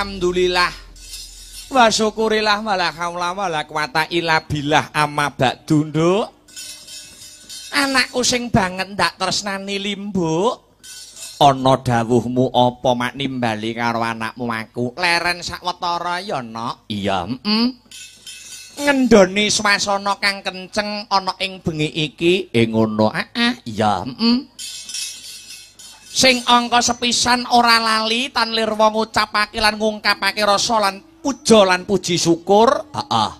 Alhamdulillah. Wa syukurillah wala haula wala quwata illa billah amma ba'du, Nduk. Anakku sing banget ndak tresnani limbuk. Ana dawuhmu apa mak nimbali karo anakmu aku? Leren sawetara ya, Nok. Iya, heeh. Ngendoni swasana kang kenceng ana ing bengi iki. Ngono. Heeh, iya, heeh. Sing angka sepisan ora lali tan lirwa ngucapake lan ngungkapake rasa lan puja lan puji syukur. Heeh.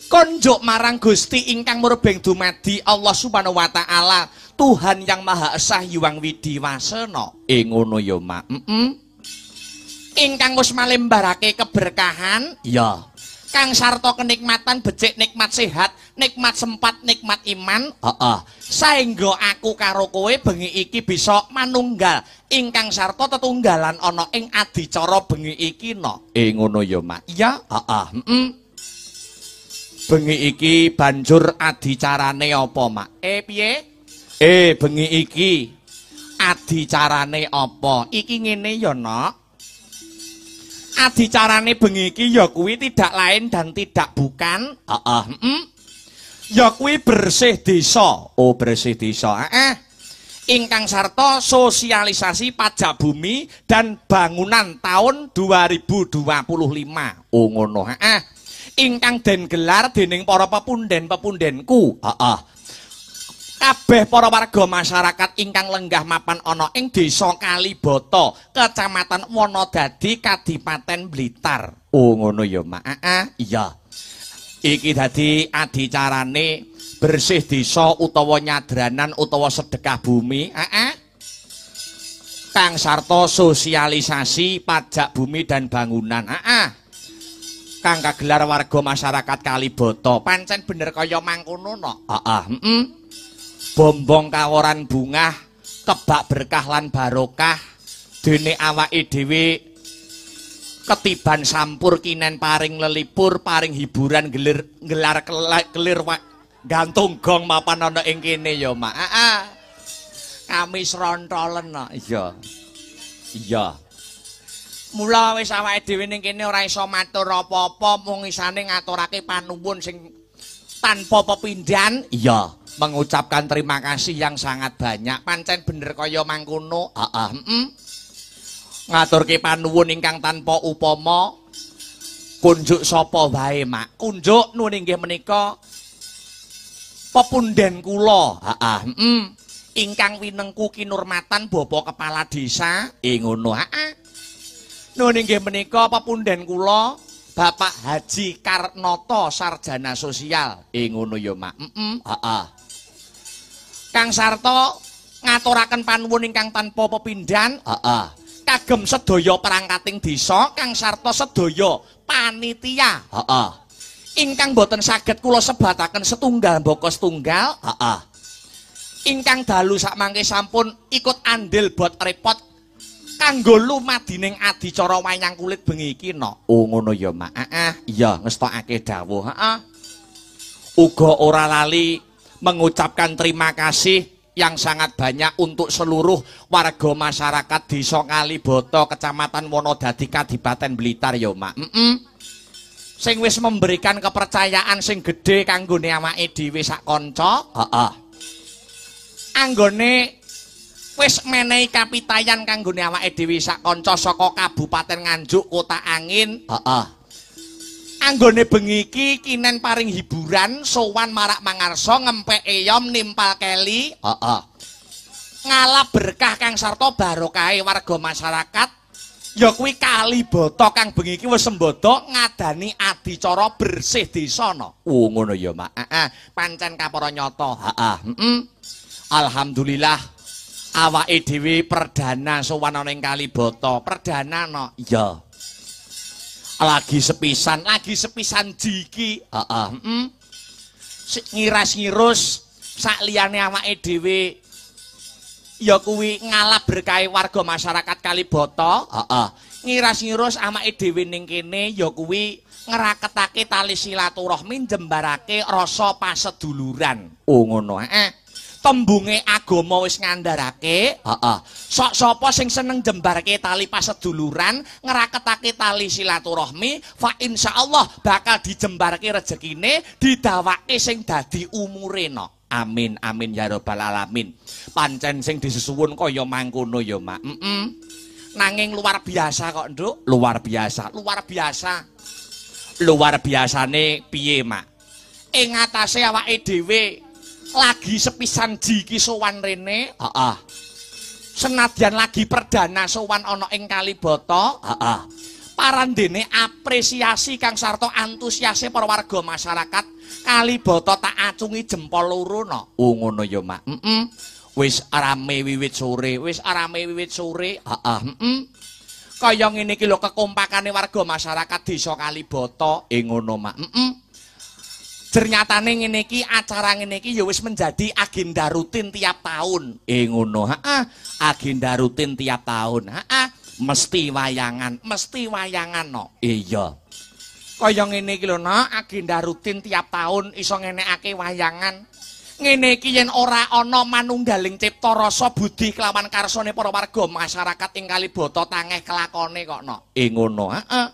Konjuk marang Gusti ingkang murbeng dumadi Allah Subhanahu wa taala, Tuhan yang Maha Esa Hyang Widhi Wasana. Ngono ya, Mak. Heeh. Ingkang wis malembarake keberkahan, iya. Kang sarta kenikmatan becik nikmat sehat, nikmat sempat, nikmat iman. Heeh. Saengga aku karo kowe bengi iki bisa manunggal ingkang sarta tetunggalan ana ing adicara bengi iki, no. Ngono ya, Mak. Iya, heeh, heeh. Bengi iki banjur adicarane apa, Mak? Piye? Bengi iki adicarane apa? Iki ngene ya, Nok. Adicarane bengi iki ya kuwi tidak lain dan tidak bukan, heeh, heeh. Ya kuwi bersih desa. Oh, bersih desa. Heeh. Ingkang sarta sosialisasi pajak bumi dan bangunan tahun 2025. Oh, ngono. Heeh. Ingkang den gelar dening para pepunden-pepundenku. Heeh. Kabeh para warga masyarakat ingkang lenggah mapan ana ing Desa Kalibata, Kecamatan Wonodadi, Kadipaten Blitar. Oh, ngono ya, Mak. Heeh, iya. Iki dadi adicarane bersih desa utawa nyadranan utawa sedekah bumi. Heeh. Kang sarta sosialisasi pajak bumi dan bangunan. Heeh. Kang kagelar warga masyarakat Kalibata. Pancen bener kaya mangkono, no. Heeh, heeh. Bombong kaworan bungah, kebak berkah lan barokah, dene awake dhewe ketiban sampur kinen paring lelipur, paring hiburan gelir gelar kelir gantung gong mapan ana ing kene ya, Mak. Heeh. Kami srontolen, no. Iya. Iya. Mula wis awake dhewe ning kene ora iso matur apa-apa, mung isane ngaturake panuwun sing tanpa pepindhan. Iya. Mengucapkan terima kasih yang sangat banyak. Pancen bener kaya mangkono. Heeh, heeh. Ngaturke panuwun ingkang tanpa upama. Kunjuk sapa wae, Mak? Kunjuk nuwun inggih menika pepunden kula. Heeh, heeh. Ingkang winengku kinurmatan Bapak Kepala Desa. Ngono. Heeh. Nuwun inggih menika pepunden kula Bapak Haji Karnoto Sarjana Sosial. Ngono ya, Mak. Heeh, heeh. Kang sarta ngaturaken panuwun ingkang tanpa pepindhan. Heeh. Kagem sedaya perangkating desa, kang sarta sedaya panitia. Heeh. Ingkang boten saged kula sebataken setunggal mbaka setunggal. Heeh. Ingkang dalu sakmangke sampun ikut andil bot repot kanggo lumadining adicara wayang kulit bengi iki, no. Oh, ngono ya, Mak. Heeh, iya ngestokake dawuh. Heeh. Uga ora lali mengucapkan terima kasih yang sangat banyak untuk seluruh warga masyarakat Desa Kalibata, Kecamatan Wonodadi, Kadipaten Blitar ya, Mak. Heeh. Sing wis memberikan kepercayaan sing gedhe kanggone awake dhewe sak kanca. Heeh. Anggone wis menehi kapitayan kanggone awake dhewe sak kanca saka Kabupaten Nganjuk, Kota Angin. Heeh. Anggone bengi iki kinen paring hiburan sowan marak mangarsa ngempek eyom nimpal keli. Heeh. Ngalap berkah kang sarta barokahe warga masyarakat ya kuwi Kalibata kang bengi iki wis sembodo ngadani adicara bersih desa, no. Oh, ngono ya, Mak. Heeh. Pancen kapara nyata. Heeh, heeh. Alhamdulillah awake dhewe perdana sowan ana ing Kalibata. Perdana, no. Iya. Lagi sepisan jiki. Heeh, heeh. Ngiras-ngirus sak liyane awake dhewe ya kuwi ngalap berkahe warga masyarakat Kalibata. Heeh. Ngiras-ngirus awake dhewe ning kene ya kuwi ngraketake tali silaturahmi, njembarake rasa paseduluran. Oh, ngono. Heeh. Tembunge agama wis ngandharake, heeh. Sok sapa sing seneng jembarke tali paseduluran, ngraketake tali silaturahmi, fa insyaallah bakal dijembarke rejekine, didawake sing dadi umure no. Amin amin ya rabbal alamin. Pancen sing disesuwun kaya mangkono ya, Mak. Heeh. Nanging luar biasa kok, Nduk. Luar biasa, luar biasa. Luar biasane piye, Mak? Ing atase awake dhewe lagi sepisan jiki sowan rene, heeh. Senadyan lagi perdana sowan ana ing Kalibata, heeh. Parandene apresiasi kang sarta antusiase para warga masyarakat Kalibata tak acungi jempol loro no. Oh ngono ya, Mak. Heeh. Wis rame wiwit sore, wis rame wiwit sore, heeh, heeh. Kaya ngene iki lho kekompakane warga masyarakat desa Kalibata, ngono, Mak. Heeh. Jernyatane ngene iki acara ngene iki ya wis menjadi agenda rutin tiap tahun. Ngono, heeh. Agenda rutin tiap tahun, heeh. Mesti wayangan no. Iya. Kaya ngene iki lho, no, agenda rutin tiap tahun iso ngenekake wayangan. Ngene iki yen ora ana manunggaling cipta rasa budi kelawan karsane para warga masyarakat ing Kalibata tangeh kelakone kok, no. Ngono, heeh.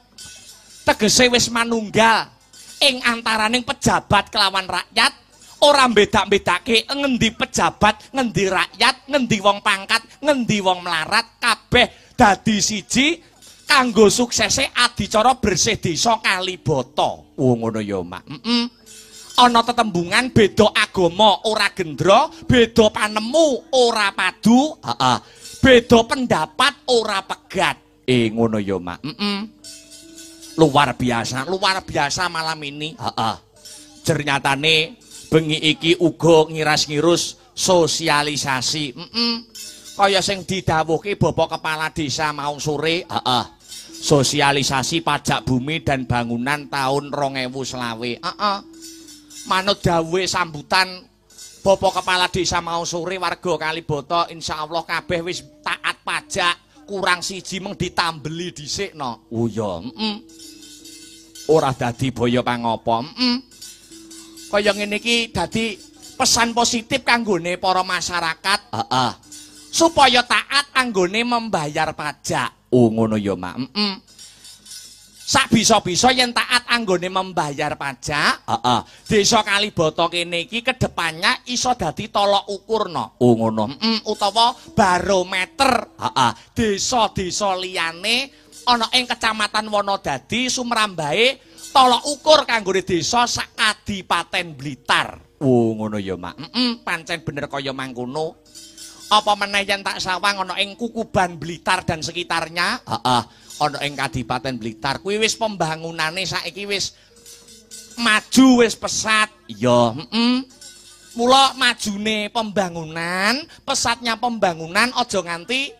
Tegese wis manunggal ing antaraning pejabat kelawan rakyat, ora mbedak-mbedake ngendi pejabat, ngendi rakyat, ngendi wong pangkat, ngendi wong melarat, kabeh dadi siji kanggo suksese adicara bersih desa Kalibata. Oh ngono ya, Mak. Heeh. Ana tetembungan beda agama ora gendra, beda panemu ora padu, heeh. Beda pendapat ora pegat. Ngono ya, Mak. Heeh. Luar biasa malam ini. Heeh. Jernyatane bengi iki uga ngiras-ngirus sosialisasi. Heeh. Kaya sing didhawuhke Bapak Kepala Desa mau sore, heeh. Sosialisasi pajak bumi dan bangunan tahun 2020. Heeh. Manut dawuhe sambutan Bapak Kepala Desa mau sore warga Kalibata insyaallah kabeh wis taat pajak, kurang siji meng ditambeli dhisik no. Oh iya, heeh. Ora dadi boyo pangopo. Heeh. Kaya ngene iki dadi pesan positif kanggone para masyarakat, heeh. Supaya taat anggone membayar pajak. Oh ngono ya, Mak. Heeh. Sak bisa-bisa yen taat anggone membayar pajak, heeh. Desa Kalibata kene iki kedepannya iso dadi tolok ukur no. Oh ngono. Heeh, utawa barometer, heeh. Desa-desa liyane ana ing Kecamatan Wonodadi sumrambahe tolok ukur kanggone desa sak Kadipaten Blitar. Oh ngono ya, Mak. Heeh, pancen bener kaya mangkono. Apa meneh yen tak sawang ana ing Kukuban Blitar dan sekitarnya, heeh, ana ing Kadipaten Blitar kuwi wis pembangunane saiki wis maju, wis pesat. Ya, heeh. Mula majune pembangunan, pesatnya pembangunan aja nganti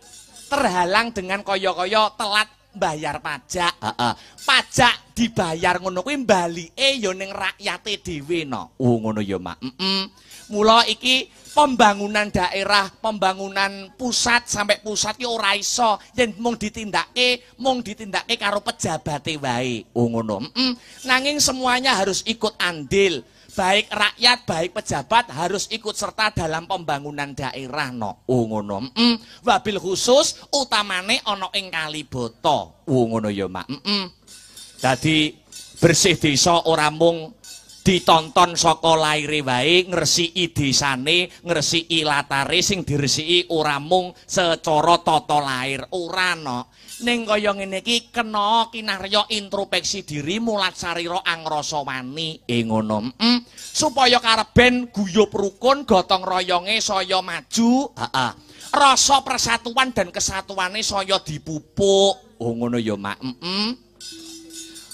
terhalang dengan kaya-kaya telat bayar pajak. Heeh. Pajak dibayar ngono kuwi mbalike ya ning rakyate dhewe no. Oh ngono ya, Mak. Heeh. Mula iki pembangunan daerah, pembangunan pusat sampai pusat ki ora iso yen mung ditindakake karo pejabate wae. Oh ngono. Heeh. Nanging semuanya harus ikut andil. Baik rakyat, baik pejabat harus ikut serta dalam pembangunan daerah no. Oh ngono. Heeh. Wabil khusus utamane ana ing Kalibata. Oh ngono ya, Mak. Heeh. Dadi bersih desa ora mung ditonton saka laire wae, ngresiki desane, ngresiki latare, sing diresiki ora mung secara tata lair, ora no. Ning kaya ngene iki kena kinarya introspeksi diri mulat sarira angrasa wani. Ngono. Heeh. Supaya kareben guyub rukun, gotong royonge saya maju, heeh. Rasa persatuan dan kesatuane saya dipupuk. Oh ngono ya, Mak. Heeh.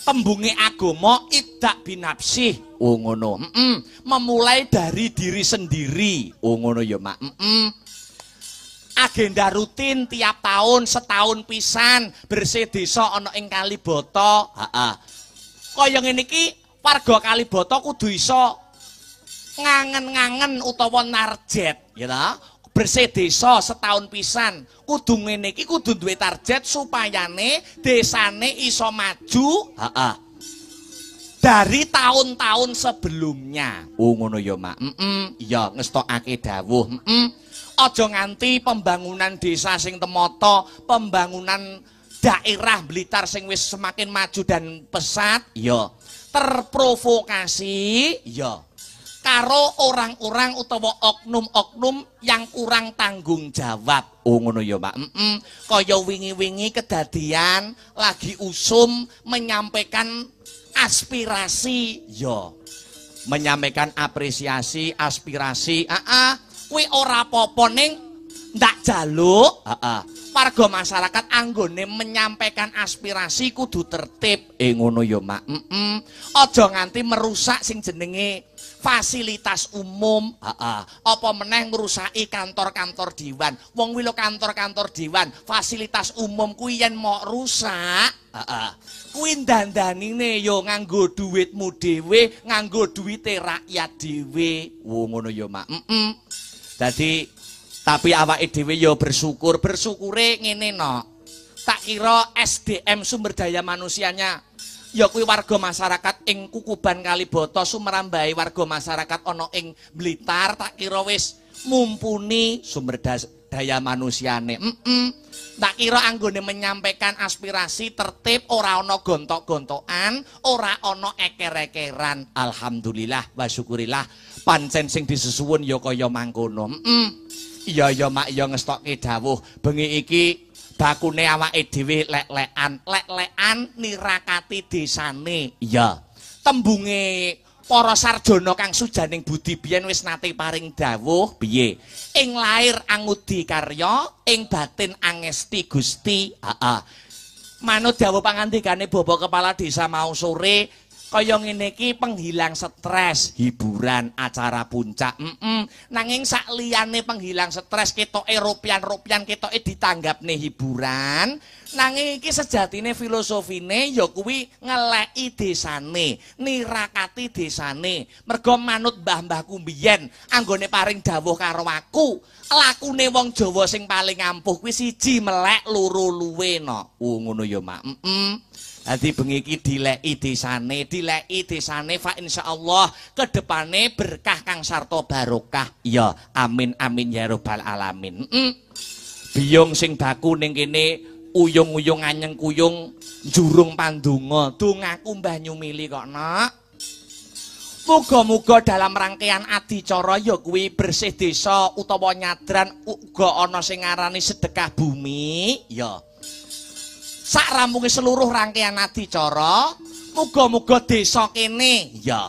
Tembunge agama idak binafsih. Oh ngono. Heeh. Memulai dari diri sendiri. Oh ngono ya, Mak. Heeh. Agenda rutin tiap tahun, setahun pisan bersih desa ana ing Kalibata. Heeh. Kaya ngene iki warga Kalibata kudu iso ngangen-ngangen utawa narjet, ya ta? Bersih desa setahun pisan. Kudu ngene iki kudu duwe target supayane desane iso maju, heeh. Dari tahun-tahun sebelumnya. Oh ngono ya, Mak. Iya, ngestokake dawuh. Aja nganti pembangunan desa sing temoto, pembangunan daerah Blitar sing wis semakin maju dan pesat, ya terprovokasi, ya karo orang-orang utawa oknum-oknum yang kurang tanggung jawab. Oh ngono ya, Pak. Kaya wingi-wingi kedadian lagi usum menyampaikan aspirasi, ya menyampaikan apresiasi, aspirasi. Kuwi ora apa-apa ning ndak jaluk, warga masyarakat anggone menyampaikan aspirasi kudu tertib. Ngono ya, Mak. Aja nganti merusak sing jenenge fasilitas umum, apa meneh ngrusaki kantor-kantor dewan. Wong kuwi lho kantor-kantor dewan, fasilitas umum kuwi yen mok rusak, kuwi ndandanine ya nganggo duitmu dhewe, nganggo duwite rakyat dhewe. Oh ngono ya, Mak. Dadi tapi awake dhewe ya bersyukur, bersyukure ngene no. Tak kira SDM sumber daya manusianya ya kuwi warga masyarakat ing Kukuban Kalibata sumrambahe warga masyarakat ana ing Blitar, tak kira wis mumpuni sumber daya manusiane. Tak kira anggone menyampaikan aspirasi tertib, ora ana gontok-gontokan, ora ana eker-ekeran. Alhamdulillah wa syukurillah, pancen sing disesuwun ya kaya mangkono. Iya ya, Mak, ya ngestokke dawuh. Bengi iki bakune awake dhewe lek-lekan, lek-lekan nirakati desane. Iya. Tembunge para sarjana kang sujaning budi biyen wis nate paring dawuh piye? Ing lair angudi karya, ing batin angesti Gusti. Heeh. Manut dawuh pangandikane Bapak Kepala Desa mau sore, kaya ngene iki penghilang stres, hiburan, acara puncak. Nanging sak liyane penghilang stres ketoke ropian-ropian ketoke ditanggapne hiburan, nanging iki sejatine filosofine ya kuwi ngeleki desane, nirakati desane. Mergo manut mbah-mbahku mbiyen anggone paring dawuh karo aku, lakune wong Jawa sing paling ampuh kuwi siji melek, loro luwe no. Oh ngono ya, Mak. Dadi bengi iki dileki desane, dileki desane fa insyaallah kedepane berkah kang sarta barokah. Ya, amin amin ya rabbal alamin. Biyung sing baku ning kene uyung-uyung anyeng kuyung jurung pandonga. Dongaku Mbah Nyumili kok, Nak. Muga-muga dalam rangkaian adicara ya kuwi bersih desa utawa nyadran uga ana sing ngarani sedekah bumi, ya. Sak rampunge seluruh rangkaian adicara, muga-muga desa kene, ya.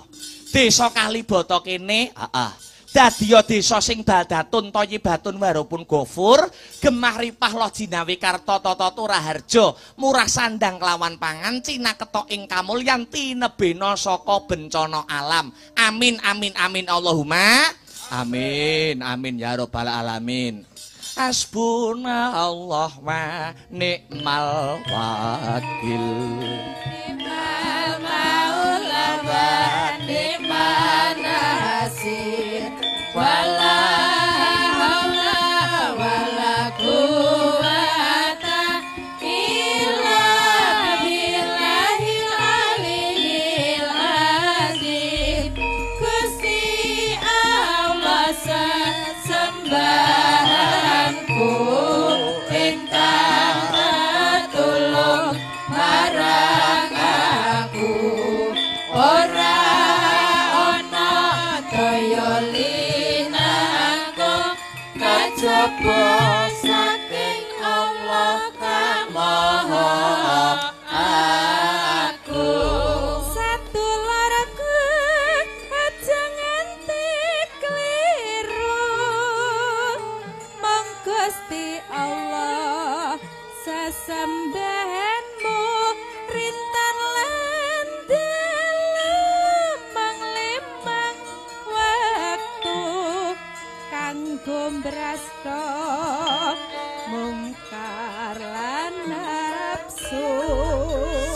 Desa Kalibata kene, heeh. Dadiya desa sing baldatun thayyibatun warupun gofur, gemah ripah loh jinawi karta tata raharja, murah sandang kelawan pangan, cinaketok ing kamulyan tinebena saka bencana alam. Amin amin amin Allahumma amin amin ya rabbal alamin. Hasbunallah wa ni'mal wakil. Ni'mal maula wa ni'man nasir. Wala haula wala quwata illa billahil aliyil azim. Gusti Allah sesembahanku ingkang tulung marang aku, ora ana daya linangkung kajaba saking Allah kang Maha Agung. Satularaku aja nganti kliru, mong Gusti Allah sesembahanmu rintan lan dalu limang wektu kanggo mbrasta mungkar lan nafsu.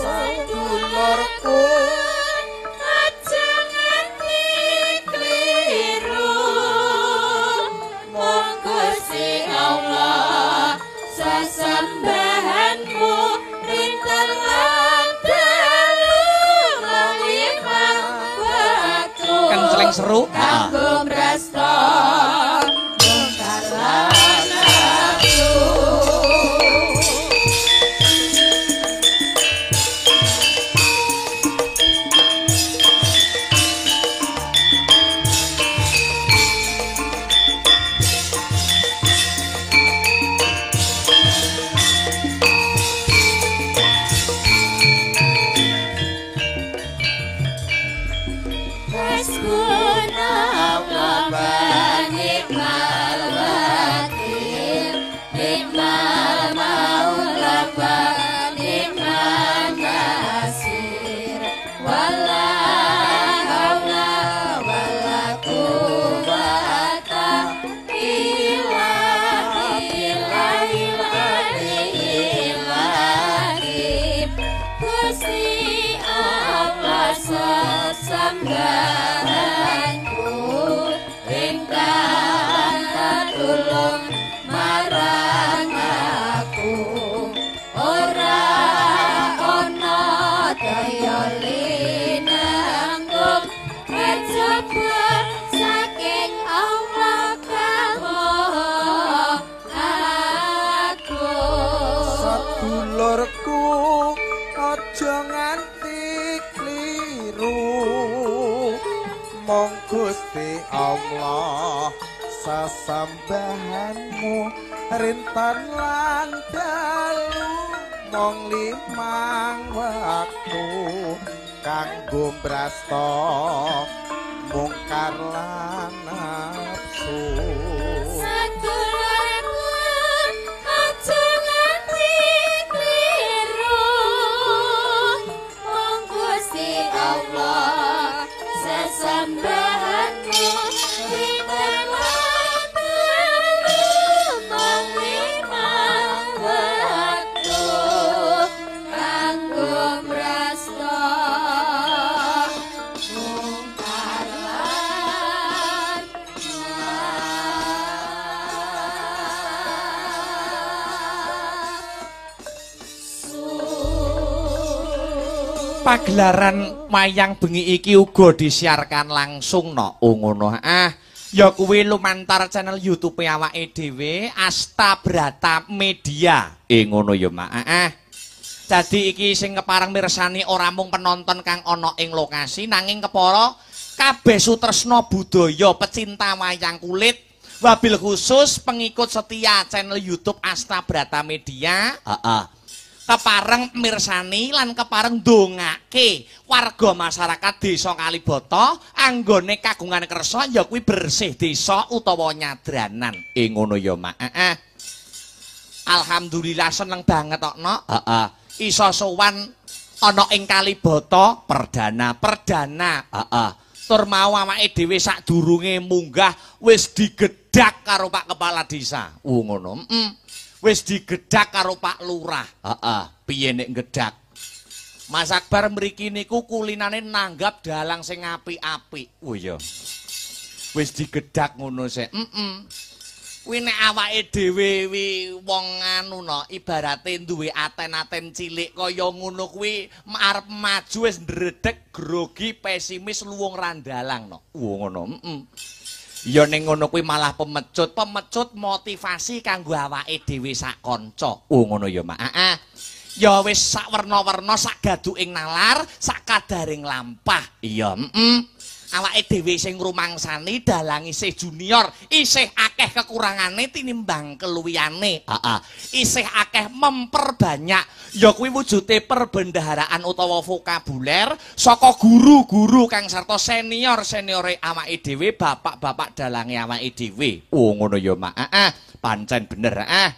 Sadulurku aja nganti kliru, mong Gusti Allah sesembahanmu rinten lan dalu limang sing seru. Kanggo mrasta mungkar lan nafsu. Allah sesembahanmu rinten lan dalu mung limang wektu kanggo mbrasta mungkar lan nafsu. Sedulurku aja nganti kliru mung Gusti Allah sesembahanmu rinten lan dalu mung limang wektu kanggo mrasta mungkar lan nafsu. Pagelaran wayang bengi iki uga disiarkan langsung no. Oh ngono. Ah, ya kuwi lumantar channel YouTube awake dhewe Asta Brata Media. Ngono ya, Mak. Ah. Dadi iki sing kepareng mirsani ora mung penonton kang ana ing lokasi nanging kepara kabeh sutresna budaya pecinta wayang kulit wabil khusus pengikut setia channel YouTube Asta Brata Media. Heeh. Kepareng mirsani lan kepareng ndongake warga masyarakat Desa Kalibata anggone kagungan kersa ya kuwi bersih desa utawa nyadranan. Ngono ya, Mak. Heeh. Alhamdulillah seneng banget kok, Nok. Heeh. Iso sowan ana ing Kalibata perdana. Heeh. Tur mau awake dhewe sadurunge munggah wis digedak karo Pak Kepala Desa. Oh ngono. Heeh. Wis digedak karo Pak Lurah. Heeh, piye nek gedak? Mas Akbar mriki niku kulinane nanggap dalang sing apik-apik. Oh iya. Wis digedak ngono sik. Heeh. Kuwi nek awake dhewe wi wong anu no, ibarate duwe aten-aten cilik kaya ngono kuwi arep maju wis ndredeg grogi pesimis luwung randalang no. Oh ngono. Heeh. Ya ning ngono kuwi malah pemecut, pemecut motivasi kanggo awake dhewe sak kanca. Oh ngono ya, Mak. Heeh. Ya wis sak werna-werna, sak gaduking nalar, sak kadaring lampah. Iya, heeh. Awake dhewe sing ngrumangsani dalang isih junior, isih akeh kekurangane tinimbang keluwihane. Heeh. Isih akeh memperbanyak. Ya kuwi wujude perbendaharaan utawa vokabuler saka guru-guru kang sarta senior-seniore awake dhewe, bapak-bapak dalange awake dhewe. Oh ngono ya, Mak. Heeh. Pancen bener, heeh.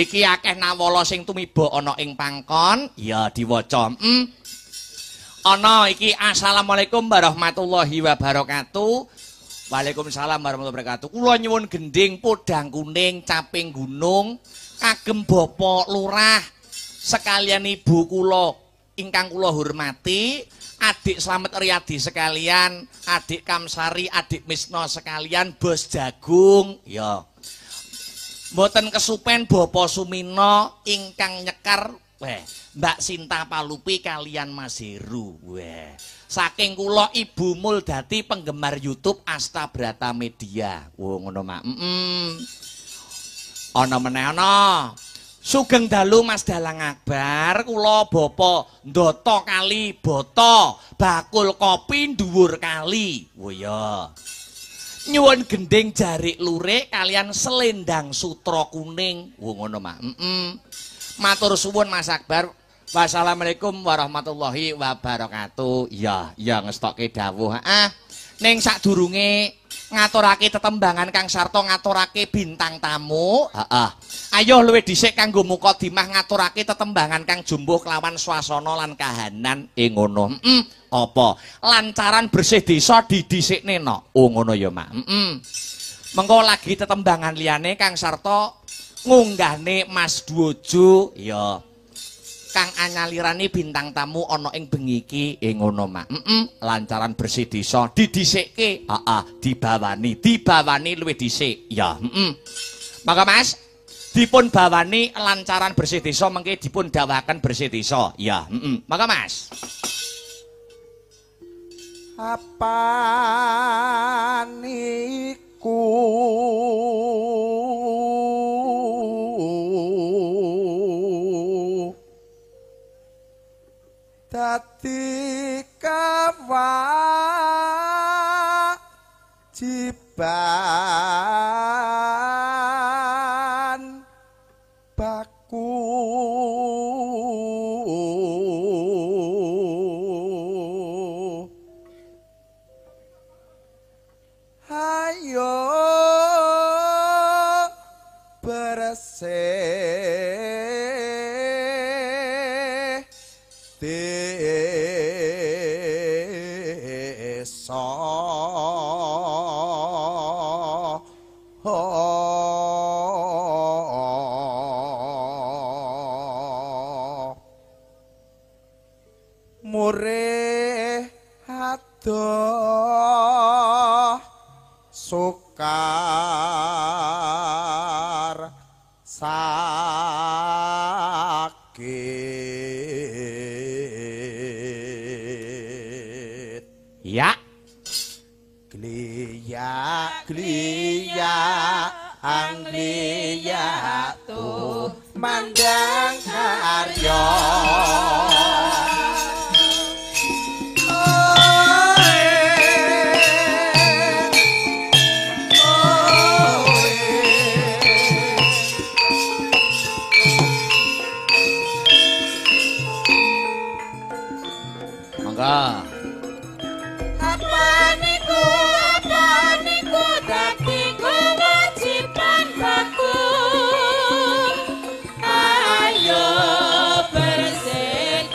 Iki akeh nawala sing tumiba ana ing pangkon, ya diwaca. Ana iki assalamualaikum warahmatullahi wabarakatuh. Waalaikumsalam warahmatullahi wabarakatuh. Kula nyuwun gending podang kuning caping gunung kagem Bapak Lurah sekalian ibu kula ingkang kula hormati, adik Slamet Riyadi sekalian, adik Kamsari, adik Misno sekalian, bos jagung, ya. Mboten kesupen Bapak Sumino ingkang nyekar Weh, Mbak Sinta Palupi kalian Mas Heru. Weh, saking kula Ibu Muldati penggemar YouTube Astabrata Media. Wo ngono mak. Ana meneh ana. Sugeng dalu Mas Dalang Akbar, kula bapa ndata kali bata, bakul kopi dhuwur kali. Wo ya. Nyuwun gending jarik lurik kalian selendang sutra kuning. Wo ngono mak. Matur suwun Mas Akbar. Wassalamualaikum warahmatullahi wabarakatuh. Ya, ya ngestokke dawuh. Heeh. Ning sadurunge ngaturake tetembangan Kang Sarto ngaturake bintang tamu. Heeh. Ayo luwih dhisik kanggo mukadimah ngaturake tetembangan kang jumbuh kelawan swasana lan kahanan. Ngono. Apa? Lancaran bersih desa didhisikne no. Oh ngono ya, Mak. Mengko lagi tetembangan liyane Kang Sarto ngunggahne Mas Dwojo ya. Kang anyalirani bintang tamu ana ing bengi iki. Ngono, Mak. Lancaran bersih desa didhisikke. Heeh, dibawani, dibawani luwih dhisik. Ya, Maka Mas, dipun bawani lancaran bersih desa mengke dipun dawaken bersih desa. Ya, Maka Mas. Apa niku dadi kewajiban baku ayo bersih desa. Murih adoh sukar sakit ya gliyak gliyak angliyak tuh mandang karya. Mangga. Apa niku dadi kewajiban baku. Ayo bersih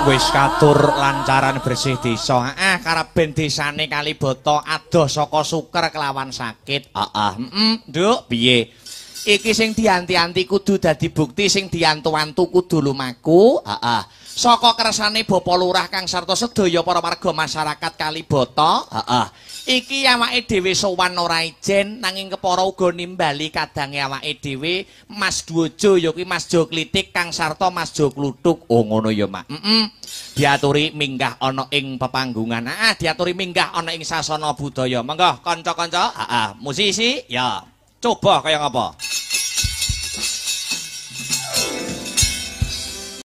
Wis katur lancaran bersih desa. Heeh, karep ben desane Kalibata adoh saka suker kelawan sakit. Heeh, heeh, Nduk, piye? Iki sing dianti-anti kudu dadi bukti, sing diantu-antu kudu lumaku. Heeh. Saka kersane Bapak Lurah kang sarta sedaya para warga masyarakat Kalibata. Heeh. Iki awake dhewe sowan ora ijen nanging kepara uga nimbali kadange awake dhewe Mas Dwojo ya kuwi Mas Jo Klitik kang sarta Mas Jo Kluthuk. Oh ngono ya, Mak. Heeh. Diaturi minggah ana ing pepanggungan. Heeh, diaturi minggah ana ing sasana budaya. Monggo kanca-kanca, heeh, musisi ya. Coba kaya ngapa?